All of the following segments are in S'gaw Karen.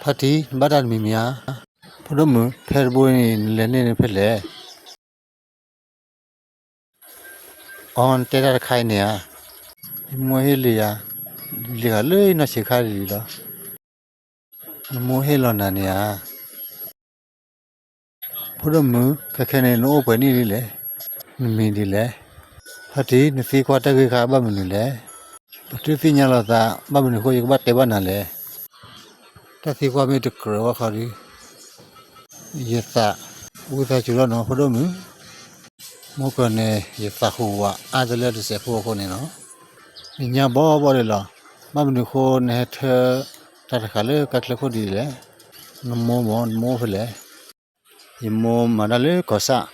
ဖါတံၢ်, နဘၣ်တၢ်တမံၤမံၤဧါ. ဖိဒိၣ်မုၣ်, ဖဲတဘိန့ၣ် နလဲၤန့ၢ်န့ၣ်ဖဲလဲၣ်. အီ နတဲတၢ်တခါအံၤန့ၣ်ဧါ. ယမိၢ်ဟ့ၣ်လံယၤ, လံဂၤလၢယနီၢ်ဆံးခါဒ်လီၤ. နမိၢ်ဟ့ၣ်လီၤနၤန့ၣ်ဧါ. ဖိဒိၣ်မုၣ်, ခဲခဲန့ၣ် နအိၣ်ပှဲၤနံၣ်ဒ်လဲၣ်. နမံၤဒ်လဲၣ်. ဖါတံၢ်, နသံကွၢ်တၢ်ဂ့ၢ်ခါဘၣ်မနုၤလဲၣ်. ပတုၤသ့ၣ်ညါလီၤသး ဘၣ်မနုၤဃိယကဘၣ်တဲဘၣ်နၤလဲၣ်. တၢ်သံကွၢ်မ့ၢ်တကြၢးဘၣ်ဃီဒီး ယသးဝံသးစူၤလီၤနီၤ ဖိဒိၣ်မုၣ်. မ့ၢ်ကီၢ်န့ၣ် ယသးဟူးဝးအါတလၢတစဲးဖိအဃိန့ၣ်နီၤ. ယညါဘီဘီဒ်လီၤ. ဘၣ်မနုၤဃိနဟဲထၢတၢ်တဃာ်လၢကါချၢခိၣ်ဒ်လဲၣ်. နမိၢ်မ့ၢ် နမိၢ်အိၣ်ဖဲလဲၣ်. ယမိၢ်မၤတၢ်လၢကီၢ်ဆၣ်,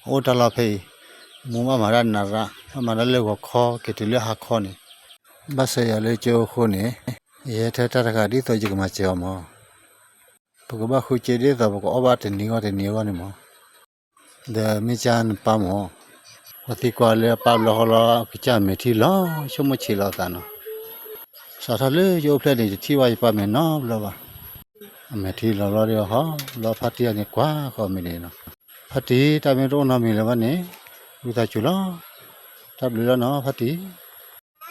အိၣ်တၢ်လီၢ်ဖဲအံၤ, မိၢ်ဘၣ်မၤတၢ်နရၣ်, ဘၣ်မၤတၢ်လၢဂီၤခီ က့ၤတုၤလၢဟါခီန့ၣ်, ဘၣ်ဆၢယၤလၢကၠိအဃိန့ၣ်, ယဟဲထၢတၢ်တဃာ်ဒ်သိးယကမၤစၢၤအီၤမး. ပကဘၣ်ဃုစ့ဒ်သိးပကအီၣ်ဘၣ်တနံၤဂီၢ်တနံၤဂီၢ်န့ၣ်မး. ဒီးမ့ၢ်ကၢ်နပၢ်မး, ပှၤသံကွၢ်လၢအပၢ်ဘျီဃီလီၤ ကစၢ်မဲာ်ထံလီၤ ဆိကမိၣ်ဆံးလီၤအသးနီၤ. စးထီၣ်လၢယအိၣ်ဖျဲၣ်န့ၣ် ယတထံၣ်ဘၣ်ယပၢ်မဲာ်နီတဘျီဘၣ်. အမဲာ်ထံလီၤဘျီဒီးဟီ, ဘျီဖါတံၢ်အန့ၣ်ကွၢ်ဃီမ့ၢ်န့ၣ်နီၤ. ဖါတံၢ် တၢ်မ့ၢ်တအိၣ်နီတမံၤလၢၤဘၣ်န့ၣ်, ဝံသးစူၤလီၤ. တၢ်ဘျုးလီၤနီၤ ဖါတံၢ်.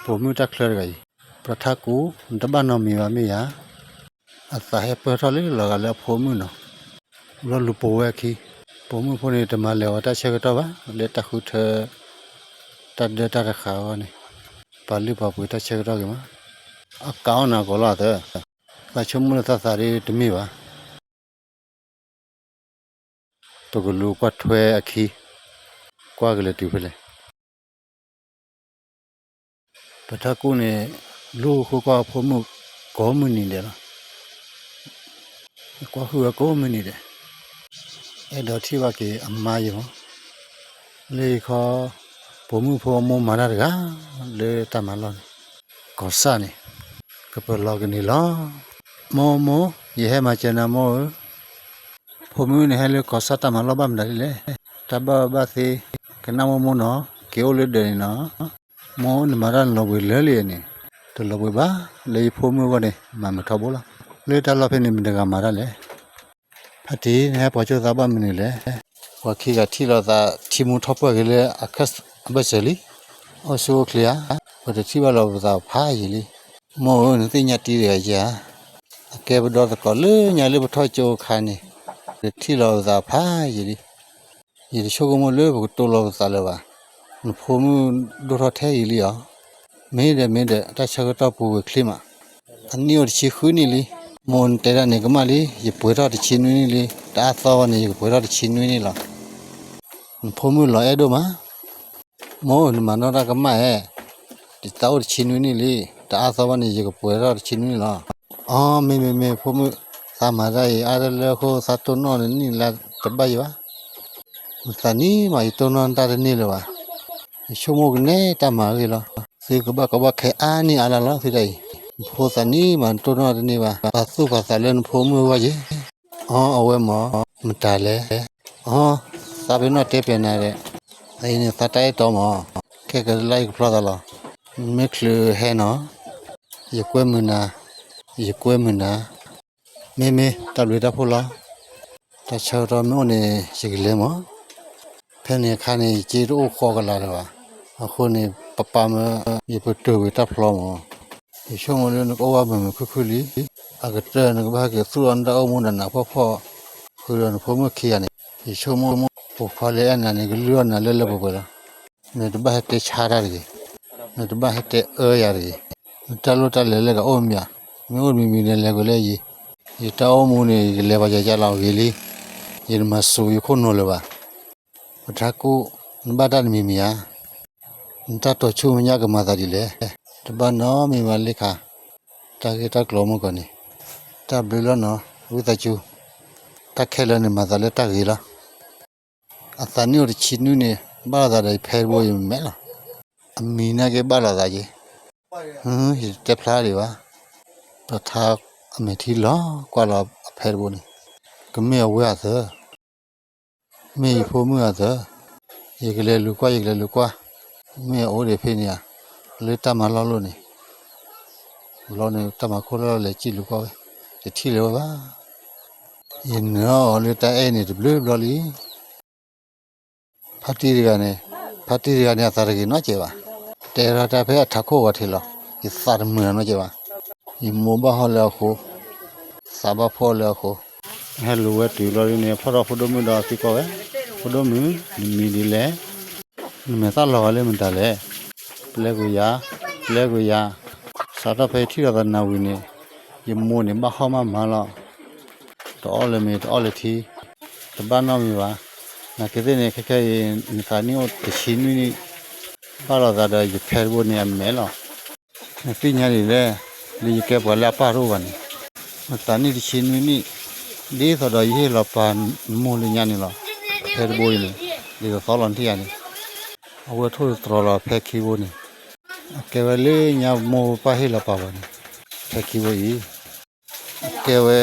ပိာ်မုၣ်တၢ်ချၢတဂၤအံၤ, ပြထါကူ, နတဘၣ်နီတမံၤဘၣ်မ့ၢ်ဧါ. အသးဟဲပၢၢ်ထီၣ်လၢလီၤဂာ်လၢအဖိမုၣ်နီၤ. ဘျီလူၤပိာ်ဝဲအခံ, ပိာ်မုၣ်ဖိန့ၣ် တမၤလဲၤဝဲတၢ်ဆၢကတီၢ်ဘၣ် လၢတၢ်ဃုထၢ တၢ်ဒၢတၢ်တဃာ်အဂီၢ်န့ၣ်, ပာ်လုၢ်ပာ်ပှ့ၤတၢ်ဆၢကတီၢ်ဂ့ၤမး. အကးအီၣ်နၤကိးလီၤအသး, သးဆိကမိၣ်လၢသးသးဒ်တမ့ၢ်ဘၣ်. ပကလူၤကွၢ်ထွဲအခံ, ကွၢ်ကလဲၤတုၤဖဲလဲၣ်. ပြထါကူန့ၣ် လူၤဃုကွၢ်ဖိမုၣ်ကိးမုၢ်နံၤဒဲးလီၤ. ကွၢ်ဃုာ်ဝဲကိးမုၢ်နံၤဒဲး, အဲၣ်ဒိးထံၣ်ဘၣ်က့ၤအမါယဲမး. လၢယခီ, ပိာ်မုၣ်ဖိအမိၢ်မၤတၢ်တဂၤလၢတၢ်မၤလီၢ်န့ၣ်, ကီၢ်ဆၣ်န့ၣ်, ကပလီၤကန့ၢ်လီၤ. မိၢ်မိၢ်, ယဟဲမၤစၢၤနၤမိၢ်ဧၢ. ဖိမုၣ်န့ၣ်ဟဲလၢကီၢ်ဆၣ်တၢ်မၤလီၢ်ဘၣ်မနုၤဒ်လဲၣ်. တၢ်ဘၣ်အၢဘၣ်သီ, ကနၣ်မိၢ်မိၢ်နီၤ, က့ၤအိၣ်လၢဒၢးန့ၣ်နီၤ. မိၢ်နမၤတၢ်လီၤဘှံးလၢလံန့ၣ်, တလီၤဘှံးဘၣ်, လၢယဖိမုၣ်အဂီၢ်န့ၣ် မၤမုာ်ထီဘိလီၤ. လၢတၢ်လီၢ်ဖဲန့ၣ် မတၤတဂၤမၤတၢ်လဲၣ်. ဖါတံၢ် နဟဲပိာ်ကၠိသးဘၣ်မနုၤလဲၣ်. ပှၤခံဂၤထံၣ်လိာ်သးထံမူထီၣ်ပှၢ်က့ၤလၢအဘၢၣ်စၢၤလံ. အိၣ်ဆူၣ်အိၣ်ချ့ဧါ. ပတထံၣ်ဘၣ်လီၤပသးဖးယံာ်လံ. မိၢ်ဧၢ နသ့ၣ်ညါတံၤတဂၤဧါ. အကဲပဒီသကိးလၢညါလၢပထီၣ်ကၠိအခါန့ၣ်, ပတထံၣ်လီၤပသးဖးယံာ်လံ. ယတဆိကမိၣ်လၢပကတိၢ်လီၤပသးလၢၤဘၣ်. နဖိမုၣ်ဒိၣ်ထီၣ်ထဲယံာ်လံဧါ. မ့ၢ်ဒီးမ့ၢ်ဒီး တၢ်ဆၢကတီၢ်ပူၤဝဲချ့မး. အနံၣ်အိၣ်တဆံဃုနံၣ်လံ. မိၢ်နတဲဒၣ်န့ၣ်ကမၣ်လံ, ယပှဲၤထီၣ်တဆံနွံနံၣ်လံ. တအါသီဘၣ်န့ၣ် ယကပှဲၤထီၣ်တဆံနွံနံၣ်လီၤ. နဖိမုၣ်လီၤအဲၣ်ဒိၣ်မး. မိၢ်ဧၢ နမၤနီၣ်တၢ်ကမၣ်ဧါ. ယသးအိၣ်တဆံနွံနံၣ်လံ. တအါသီဘၣ်န့ၣ် ယကပှဲၤထီၣ်တဆံနွံနံၣ်လီၤ. အီ မ့ၢ်မ့ၢ်မ့ၢ် ဖိမုၣ်, သးမၤတၢ်အံၤအါတလၢအဃိ သးတိၢ်နီၣ်နနံၣ်လါတဘၣ်ယံၤဘၣ်. နသးနံၤမး ယတိၢ်နီၣ်နတၢ်တန့ၢ်လၢၤဘၣ်. ယဆိကမိၣ်ကနဲတၢ်မၤအဂ့ၢ်လီၤ. သုကဘၣ်ကီဘၣ်ခဲအါန့ၢ်အါလၢ်လီၤ သုတၢ်အံၤ. နဖိသးနံၤမး နတိၢ်နီၣ်တန့ၢ်ဘၣ်. ပာ်သူၣ်ပာ်သးလၢနဖိမုၣ်အဂီၢ်ယ့ၢ်. အီ အဝဲမး, မတၤလဲၣ်. အီ သးပ့ၤနီၣ်တဲပျဲနၤဒီး, အအံၤန့ၣ်သးတၢ်အဲၣ်တီမး, ခဲကလါယကဖျီသးလီၤ. မ့ၢ်ချုးဟဲနီၤ, ယကွဲမုာ်နၤ, ယကွဲမုာ်နၤ. မ့မ့ၢ် တၢ်ဘျုးတၢ်ဖှိၣ်လီၤ. တၢ်ဆၢကတီၢ်မ့ၢ်အိၣ်န့ၣ် ယကလဲၤမး. ဖဲန့ၣ်အခါန့ၣ် ယစ့တအိၣ်ဃီကလာ်လၢၤဘၣ်. အဃိန့ၣ် ပပာ်မၢ ယပတုာ်ကွံာ်တၢ်ဖျီမး. ယဆိကမိၣ်လၢနကအိၣ်ဘၣ်မုာ်မုာ်ခုၣ်ခုၣ်လံ. အကတၢၢ်နကဘၣ်ဟဲက့ၤသူၣ်ထီၣ်နတၢ်အိၣ်မူဒီးနးဖှီၣ်ဖှီၣ်, ဃုာ်ဒီးနဖိမုၣ်ခံဂၤန့ၣ်, ယဆိကမိၣ် ပိာ်ခွါလၢအဲၣ်နၤန့ၣ် ကလုၢ်အီၣ်နၤလၢလၢပှဲၤပှဲၤလီၤ. နတဘၣ်ဟဲတဲဆါတၢ်တဂ့ၤ, နတဘၣ်ဟဲတဲအၢယၤတဂ့ၤ. နတၢ်လိၣ်တၢ်လဲၤလၢကအိၣ်မးဧါ, မ့ၢ်အိၣ်တမံၤမံၤန့ၣ် လဲၤကွံာ်လၢယံၤ. ယတၢ်အိၣ်မူန့ၣ် ယကလဲၤပှၤယၤယၤလီၤဂ့ၤလံ. ယတမၤစူၤယခိၣ်နူာ်လၢၤဘၣ်. ပထါကူၣ်, နဘၣ်တၢ်တမံၤမံၤဧါ. နတၢ်တီၤဆူမဲာ်ညါကမၤသးဒ်လဲၣ်. တဘၣ်နီတမံၤဘၣ်လံခါ, တၢ်ဂ့ၢ်တၢ်ကျိၤမုၢ်ကီၢ်န့ၣ်. တၢ်ဘျုးလီၤနီၤ, ဝံသးစူၤ, တၢ်ခဲလၢာ်န့ၣ်မၤသးလၢတၢ်ဂ့ၤလီၤ. အသးနံၣ်အိၣ်တဆံနွံန့ၣ် ဘၣ်လိာ်သးဒီးယဖဲတဘိယမဲာ်လီၤ. အမံၤနာ်က့ဘၣ်လိာ်သးက့ၤ. ယတတဲဖျါဒံးဘၣ်. ပထါအမဲာ်ထံလီၤကွၢ်လီၤအဖဲတဘိန့ၣ်, ကမ့ၢ်အဝဲအသၢ မ့ၢ်ယဖိမုၣ်အသၢ, ယကလဲၤလူၤကွၢ် ယကလဲၤလူၤကွၢ်, မ့ၢ်အအိၣ်ဒံးဖဲန့ၣ်ဧါ, လၢတၢ်မၤလီၢ်လိၣ်န့ၣ်, လီၤန့ၣ် တၢ်မၤခိၣ်လၢလဲၤစံၣ်လူၤကွၢ်ဝဲ, ယ တထံၣ်လၢၤဝဲဘၣ်. ယနၢၤအီၤလၢတၢ်အဲၣ်န့ၣ်တဘျုးဘျီလံ. ဖါတံၢ်တဂၤန့ၣ်, ဖါတံၢ်တဂၤန့ၣ် အသးတဂ့ၤနီတစဲးဘၣ်. တဲထီၣ်တၢ်ဖဲအထးခိၣ်ဂီၤထံးလီၤ. ယသးတမုာ်နီတစဲးဘၣ်. ယမိၢ်ဘၣ်ဟီၣ်လၢအဃိ, သးဘၣ်ဖှီၣ်လၢအဃိ, ဟဲလူၤဝဲတုၤလီၤဒ်န့ၣ် ဖီၣ်ထီၣ်ဖိဒိၣ်မုၣ်ဒီးသံကွၢ်ဝဲ, ဖိဒိၣ်မုၣ်, နမံၤဒ်လဲၣ်. နမဲာ်သၣ်လီၤဂာ်လၢမတၤလဲၣ်. ပျဲကွံာ်ယၤ, ပျဲကွံာ်ယၤ. စးထီၣ်ဖဲယထံၣ်လိာ်သးနၤဝံၤန့ၣ်, ယမိၢ်န့ၣ်ဘၣ်ဟီၣ်မးမးလီၤ. တအီၣ်လၢၤမ့ၤ တအီၣ်လၢၤထံ, တဘၣ်နီတမံၤဘၣ်. နာ်က့သ့ၣ်န့ၣ် ခဲခဲအံၤ နသးနံၣ်အိၣ်တဆံနွံနံၣ်, ဘၣ်လိာ်သးဒီးယဖဲတဘိန့ၣ်အမဲာ်လီၤ. နသ့ၣ်ညါဒ်လဲၣ်, လၢယကဲပှၤလၢအပၢ်တအိၣ်ဘၣ်န့ၣ်, နသးနံၣ်တဆံနွံနံၣ်, ဒ်သိးဒီးယဟ့ၣ်လီၤပာ်နမိၢ်လၢညါန့ၣ်လီၤ. ဖဲတဘိအံၤန့ၣ်, ဒ်သိးသီလီၤနထံၣ်ယၤန့ၣ်, အဝဲထိၣ်သတြီၤလီၤဖဲခံဘိန့ၣ်, အကဲဝဲလၢညါမိၢ်ပၢ်ဟ့ၣ်လီၤပာ်ဝဲန့ၣ်, ဖဲခံဘိအံၤ, အကဲဝဲ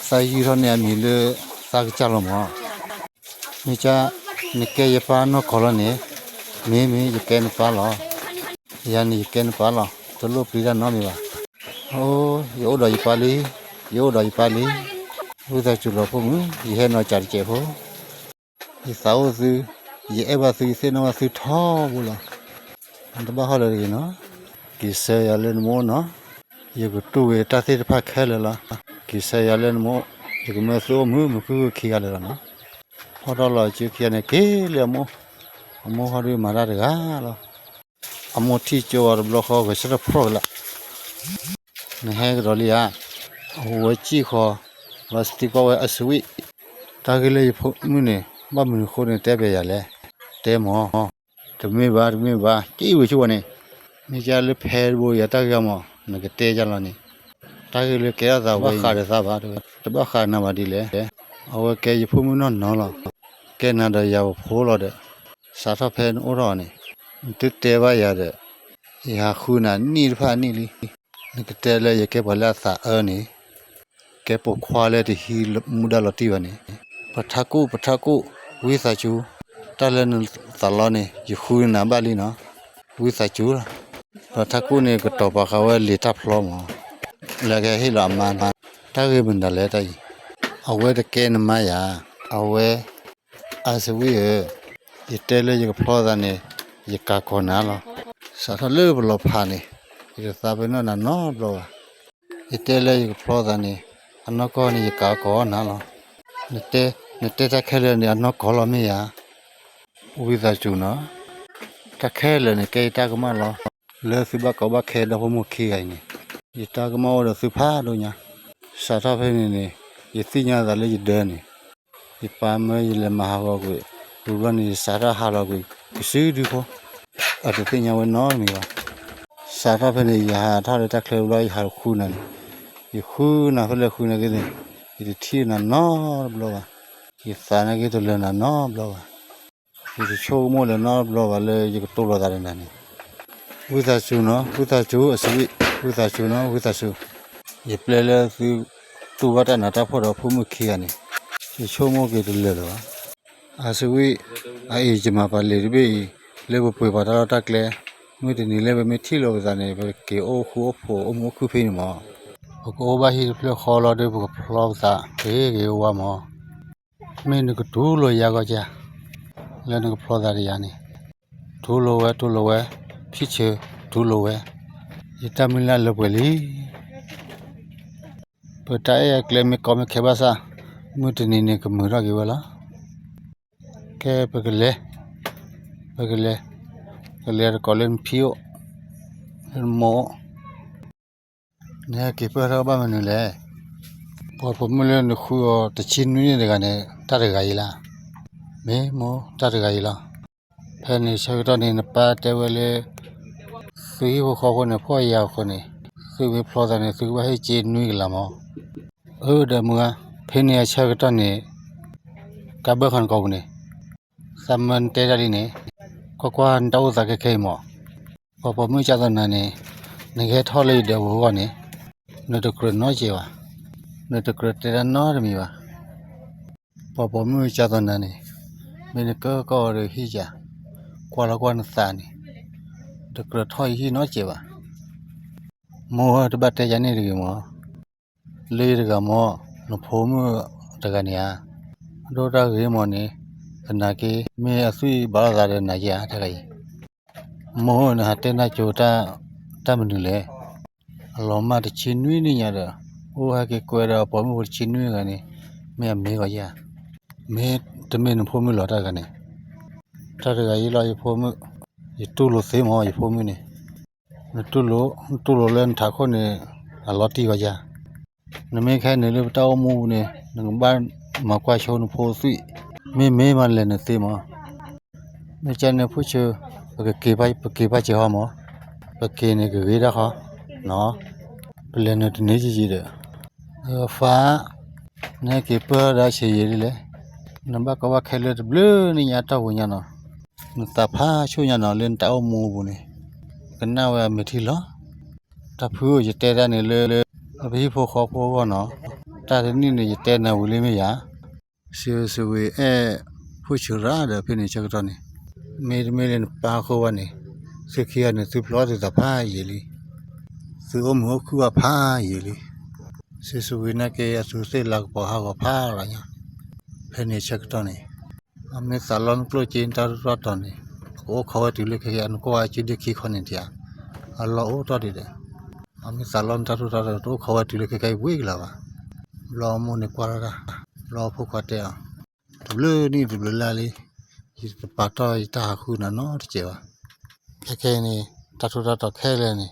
သးယုၢ်ထီၣ်န့ၢ်အမံၤလၢ သးကစၢ်လီၤမး. မ့ၢ်ကၠၢ်, နကဲယပၢ်နီၢ်ကီၢ်လီၤန့ၣ်, မ့ၢ်မ့ၢ်ယကဲနပၢ်လီၤ. ယၤန့ၣ်ယကဲနပၢ်လီၤ, တလိၣ်ပျံၤတၢ်နီတမံၤဘၣ်. အိ, ယအိၣ်ဒီးယပၢ်လံ, ယအိၣ်ဒီးယပၢ်လံ. ဝံသးစူၤလီၤဖိမုၣ်, ယဟဲနီၤစၢ်တစဲးဖိ, ယသးအိၣ်သု, ယအဲၣ်ဘၣ်သု, ယသ့ၣ်နီၣ်ဘၣ်သုထီဘိလီၤ. နတဘၣ်ဟီၣ်လၢၤတဂ့ၤနီၤ. က့ၤဆၢယၤလၢနမိၢ်နီၤ. ယကတူၢ်ဝဲတၢ်သ့ၣ်တဖၣ်ခဲလၢာ်လီၤ. က့ၤဆၢယၤလၢနမိၢ်, ယကမၢသုအိၣ်မုာ်မုာ်ခုၣ်ခုၣ်ခံဂၤလၢာ်လီၤနီၤ. ဖီၣ်ထီၣ်လီၤစုခံဂၤန့ၣ် က့ၤလၢအမိၢ်, အမိၢ်ဟီၣ်ဒုးမၤတၢ်တဂၤလီၤ. အမိၢ်ထံၣ်ကၠိအီၤတဘျီဃီ ဂဲၤဆၢထၢၣ်ဖျီၣ်ကလာ်, နဟဲကဒီးလံဧါ. အဝဲစံၣ်ဃီၤ, လီၤသံကွၢ်ဝဲအစဝံၣ်, တၢ်ဂ့ၢ်လၢယဖိမုၣ်န့ၣ် ဘၣ်မနုၤအဃိန့ၣ် တဲဘၣ်ယၤလဲၣ်. တဲမၢ်. တမ့ၢ်ဘၣ်, တမ့ၢ်ဘၣ်, က့ၤဝံၤဆူဝဲန့ၣ်, မ့ၢ်ကၠၢ်လၢဖဲတဘိယၤတၢ်ဂ့ၢ်အါမး နကတဲယၤလီၤန့ၣ်, တၢ်ဂ့ၢ်လၢကဲထီၣ်သးဝဲဘၣ်ဃးဒီးသးဘၣ်, တဘၣ်ဃးနၤဘၣ်ဒ်လဲၣ်. အဝဲကဲယဖိမုၣ်နီၢ်နီၢ်လီၤ. ကဲနၤဒီးယၤပဖိလီၤဒီး, စးထီၣ်ဖဲနအိၣ်ထီၣ်အီၤန့ၣ်, နတတဲဘၣ်ယၤဒီး, ယဟးဃုနၤနံၣ်တဖၣ်အနံၣ်လံ. နကတဲလၢယကဲပှၤလၢအသးအၢန့ၣ်, ကဲပိာ်ခွါလၢတဟံးမူဒါလီၤတံၢ်ဘၣ်န့ၣ်, ပထးကူၣ်, ပထးကူၣ်, ဝံသးစူၤ, တၢ်လၢနသးလီန့ၣ် ယဃုနၤဘၣ်လံနီၤ, ဝံသးစူၤလီၤ. ပထးကူၣ်န့ၣ် ကတီၤပာ်ဃာ်ဝဲလံာ်တၢ်ဖျီမး, လၢကဟ့ၣ်လီၤအမါ, တၢ်ဂ့ၢ်မနုၤလဲၣ်တၢ်အံၤ, အဝဲတကဲနမါယၤ, အဝဲ အစဝံၣ်ဧၢ, ယတဲလၢယကဖျီသးန့ၣ်, ယကၤကီၤနၤလီၤ. စးထီၣ်လၢပလီၤဖးန့ၣ်, ယတသးပ့ၤနီၣ်နၤနီတဘျီဘၣ်. ယတဲလၢယကဖျီသးန့ၣ်, အနီၢ်ကီၢ်န့ၣ် ယကၤကီၤနၤလီၤ. နတဲ, နတဲတၢ်ခဲလၢာ်န့ၣ် အနီၢ်ကီၢ်လီၤမ့ၢ်ဧါ. ဝံသးစူၤနီၤ, တၢ်ခဲလၢာ်န့ၣ် ကဲယတၢ်ကမၣ်လီၤ. လၢသုဘၣ်ကီဘၣ်ခဲဒီဖိမိၢ်ခံဂၤအံၤန့ၣ်, ယတၢ်ကမၣ်အိၣ်ဒီးသုဖးဒိၣ်ညါ. စးထီၣ်ဖဲန့ၣ်န့ၣ်, ယသ့ၣ်ညါသးလၢယဒၢန့ၣ်, ယပၢ်မၢယလဲၤမၤဟးဂီၤကွံာ်, ဝံၤဘျီန့ၣ် ယစးထီၣ်ဟးလီၤကွံာ် ကစုဒုဖိ, အတသ့ၣ်ညါဝဲနီတမံၤဘၣ်. စးထီၣ်ဖဲန့ၣ် ယဟးထီၣ်လၢတၢ်ချၢဘျီ ယဟးဃုနၤန့ၣ်, ယဃုနၤဖဲလဲၣ်ဃုနၤက့န့ၣ်, ယတထံၣ်နၤနီတဘျီဘၣ်. ယသးနာ်က့တလၢာ်နၤနီတဘျီဘၣ်. ယတဆိကမိၣ်လၢၤနီတဘျီဘၣ်လၢယကတိၤလိာ်သးဒီးနၤန့ၣ်. ဝံသးစူၤနီၤ, ဝံသးစူၤ, အစဝံၣ်, ဝံသးစူၤနီၤ, ဝံသးစူၤ. ယပျဲလၢသုတူၢ်ဘၣ်တၢ်နးတၢ်ဖှီၣ်ဒီးဖိမုၣ်ခံဂၤန့ၣ်, ယဆိကမိၣ်က့ၤတလၢာ်လၢၤဘၣ်. အစဝံၣ်, အအံၤယမၤပာ်လံာ်တဘ့ၣ်အံၤ, လၢပပှ့ၤပှၤတၢ်လီၢ်တၢ်ကျဲ, မုၢ်တနံၤလၢပမ့ၢ်ထံၣ်လိာ်ပသးန့ၣ် ပက့ၤအိၣ်ဃူအိၣ်ဖိးအိၣ်မုာ်အိၣ်ခုၣ်ဖဲန့ၣ်မး. ပကအိၣ်ဘၣ်ဟံၣ်တဖျၢၣ်ဃီလီၤဒီး ပကဖျီပသးဂ့ၤဂ့ၤဝါဝါမး. မ့ၢ်နကတူၢ်လိာ်ယၤဂီၢ်ကဲ, လၢနကဖျီသးဒီးယၤန့ၣ်, တူၢ်လိာ်ဝဲ, တူၢ်လိာ်ဝဲ, ဖံဆၢ, တူၢ်လိာ်ဝဲ, ယတၢ်မုၢ်လၢ်လၢပှဲၤလံ. ပတၢ်အဲၣ်အကျဲမ့ၢ်ကီမ့ၢ်ခဲဘၣ်ဆၣ်, မုၢ်တနံၤန့ၣ်ကမုာ်ထီၣ်က့ၤဝဲလီၤ. ကဲပကလဲၤ, ပကလဲၤ, ကလဲၤတကိးလၢနဖံအိၣ်, လၢနမိၢ်အိၣ်. နဟဲက့ၤပၢၢ်ထီၣ်ဘၣ်မနုၤလဲၣ်. ပှၤပိာ်မုၣ်လၢနဃုအီၤတဆံနွံနံၣ်တဂၤန့ၣ် တၢ်တဂၤအံၤလီၤ. မ့ၢ်မိၢ်တၢ်တဂၤအံၤလီၤ. ဖဲန့ၣ်ဆၢကတီၢ်န့ၣ် နပၢ်တဲဝဲလၢ သုဟံၣ်ဖိဃီဖိန့ၣ် ဖှီၣ်ယာ်အဃိန့ၣ်, သုမ့ၢ်ဖျီသးန့ၣ် သုကဘၣ်ဟ့ၣ်စ့နွံကလးမး. အၢ ဒီးမုၢ်ဧါ, ဖဲန့ၣ်အဆၢကတီၢ်န့ၣ် ကါဘၢဃာ်နကိာ်ပူၤန့ၣ်, သးမၢနတဲတၢ်လံန့ၣ်, ကွၢ်ကွၢ်နတၢ်အိၣ်သးခဲခဲအံၤမး. ပှၤပိာ်မုၣ်ကၢ်သီနၤန့ၣ်, နကဟဲထီၣ်လၢယဒၢးပူၤအဂီၢ်န့ၣ်, နတကြၢးနီတစဲးဘၣ်, နတကြၢးတဲတၢ်နီတမံၤဘၣ်. ပှၤပိာ်မုၣ်ကၢ်သီနၤန့ၣ်, မ့ၢ်နကၢကီၢ်ဒီးဟံၣ်ယၤ, ကွၢ်လီၤကွၢ်နသးန့ၣ်, တကြၢးထီၣ်ယဟံၣ်နီတစဲးဘၣ်. မိၢ်ဧၢ တဘၣ်တဲယၤန့ၣ်တဂ့ၤမး. လၢယတဂၤမ့ၢ် နဖိမုၣ်တဂၤန့ၣ်ဧါ, အဒိၣ်တၢ်ဂ့ၤမ့ၢ်န့ၣ်, သနာ်က့ မ့ၢ်အသွံၣ်ဘၣ်လိာ်သးဒီးနၤယါတဂၤအံၤ, မိၢ်နဟးတဲနၢ်ကၠိ တၢ်မနုၤလဲၣ်. အလီၤမၢ်တဆံနွံနံၣ်ညါဒီး အိၣ်ဟဲက့ၤကွဲဒီးအပိာ်မုၣ်ဖိတဆံနွံဂၤန့ၣ်, မ့ၢ်အမ့ၢ်ဂီၤယါ, မ့ၢ်တမ့ၢ်နဖိမုၣ်လီၤတၢ်တဂၤန့ၣ်, တၢ်တဂၤအံၤလီၤယဖိမုၣ်, ယတူၢ်လိာ်သ့မ့ၢ်ယဖိမုၣ်န့ၣ်, နတူၢ်လိာ်, နတူၢ်လိာ်လၢနထးခိၣ်န့ၣ်, အလီၤတံၢ်ဂီၤယါ, နမ့ၢ်ခဲနုာ်လၢပတၢ်အိၣ်မူပူၤန့ၣ် နကဘၣ်မၤကွၢ်ဆိနဖိသွံၣ်, မ့မ့ၢ်မၤလဲၤနသ့မ့ၢ် မ့ၢ်ကန့ၣ်ဖိဆၢ, ပကက့ၤ, ပက့ၤပာ်စ့ၤဟီမ့ၢ်, ပက့ၤန့ၣ်ကဂ့ၤဒၣ်ဃီ, ပလဲၤနုာ်တန့ၢ်ယံာ်ယံာ်ဒီး, ဖါ, နဟဲက့ၤပၢၢ်ဒီးဆံးယံာ်ဒ်လဲၣ်, နဘၣ်ကီဘၣ်ခဲလၢတဘျုးနံၣ်ညါတၢ်ဝံၤညါနီၤ, နသးဖးဆူၣ်ညါနီၤ လၢနတၢ်အိၣ်မူအပူၤန့ၣ်, ကနၣ်ဝဲအမဲာ်ထံလီၤ တၢ်ဖုအိၣ်ယတဲတၢ်န့ၣ်လၢ, လၢပဟံၣ်ဖိဃီဖိအဂီၢ်နီၤ, တၢ်တနံၣ်န့ၣ် ယတဲနၤဝံၤလံမ့ၢ်ယါ, စံးဝဲစံးဝဲအဲၣ်, ဖိဆၢရၣ်ဒီးဖဲန့ၣ်ဆၢကတီၢ်န့ၣ်, မ့တမ့ၢ်လၢနပၢ်အဃိဘၣ်န့ၣ်, သုခံဂၤန့ၣ် သုဖျီသုသးဖးယံာ်လံ, သုအိၣ်မုာ်အိၣ်ခုၣ်ဘၣ်ဖးယံာ်လံ, စံးဝဲစံးဝဲနာ်က့ အသုသ့ၣ်လၤကပီၤဟးဂီၤဖးလီၤညါ, ဖဲန့ၣ်ဆၢကတီၢ်န့ၣ် အမ့ၢ်သးလီနကျိၣ်စ့နတၢ်ထူးတၢ်တီၤန့ၣ်, ကအိၣ်ခိးဝဲတုၤလၢခဲကနံၣ်အံၤ နကွၢ်ဝဲစုဒ့ခံခီန့ၣ်တယါ, အလီၢ်အိၣ်ထီၣ်ဒံးဒီး, အမ့ၢ်သးလီနတၢ်ထူးတၢ်တီၤ တအိၣ်ခိးဝဲတုၤလၢခဲကနံၣ်အံၤဝံၤကလီၤဘၣ်, ဘျီမိၢ်န့ၣ်ကွၢ်ထီၣ်တၢ်, ဘျီဖိခွါတဲအီၤ, တဘျုးနံၣ်တဘျုးလါလံ, ယတပာ်တီၢ်ယတၢ်ဟးဃုနၤနီတစဲးဘၣ်, ခဲခဲအံၤန့ၣ် တၢ်ထူးတၢ်တီၤခဲလၢာ်န့ၣ်,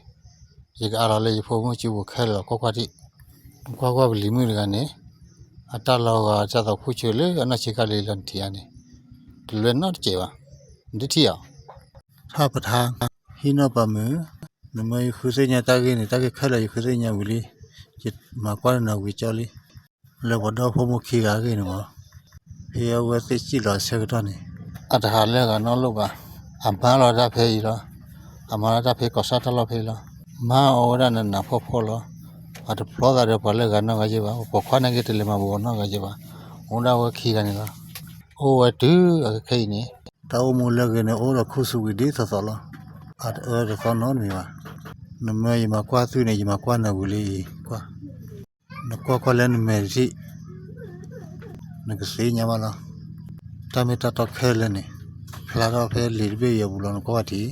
ယကအးလီၤလၢယဖိမုၣ်စုပူၤခဲလၢာ်လီၤ ကွၢ်ကွၢ်ထံး, ကွၢ်ကွၢ်ပလံၤမုၣ်တဂၤန့ၣ်, အတၢ်လီၤဂာ်တၢ်သိးဖုဆၢလၢအနီၢ်ဆံးကါလံၤလီၤ နထံၣ်ဧါန့ၣ်, တလွဲနီတစဲးဘၣ်, နတထံၣ်ဧါ, ထၣ်ပထါ, ဟံးနီၣ်ပာ်မုာ်, နမ့ၢ်ယဃုသ့ၣ်ညါတၢ်ဂ့ၢ်န့ၣ် တၢ်ဂ့ၢ်ခဲလၢာ်ယဃုသ့ၣ်ညါဝံၤလံ, ယမၤကွၢ်နၤဝံၤကၠီလံ လၢပှၤဒီဖိမိၢ်ခံဂၤအဂ့ၢ်န့ၣ်မ့ၢ်, ဖဲအဝဲသ့ၣ်စံၣ်လီၤအဆၢကတီၢ်န့ၣ်, အတဟးလၢဂၤနီတလိၣ်ဘၣ်, အမၤလီၤတၢ်ဖဲအံၤလီၤ, အမၤလီၤတၢ်ဖဲကီၢ်ဆၣ်တၢ်လီၢ်ဖဲအံၤလီၤ, မၤအီၣ်ဝဲဒၣ်နးနးဖှီၣ်ဖှီၣ်လီၤ, အတဖျီသးဒီးပှၤလၢဂၤနီတဂၤယဲဘၣ်, ပိာ်ခွါန့ၣ်က့ၤတလဲၤမၤဘူးအီၤနီတဂၤယဲဘၣ်, အိၣ်ဒၣ်ဝဲခံဂၤန့ၣ်လီၤ, အိၣ်ဝဲတုၤအခဲအံၤန့ၣ်, တၢ်အိၣ်မူလၢအဂ့ၤန့ၣ် အိၣ်ဒီးခူသူၣ်ဝံၤဒ်သိးသိးလီၤ, အတအၢတသီနီတမံၤဘၣ်, နမ့ၢ်ယမၤကွၢ်သုန့ၣ် ယမၤကွၢ်နၤဝံၤလံ, ကွၢ် နကွၢ်ကွၢ်လၢနမဲာ်တထံၣ်, နကသ့ၣ်ညါဘၣ်လီၤ. တၢ်မ့ၢ်တၢ်တီခဲလၢာ်န့ၣ်, ဖျါထီၣ်ဖဲလံာ်တဘ့ၣ်အံၤအပူၤလီၤ နကွၢ်ဝဲထံၣ်.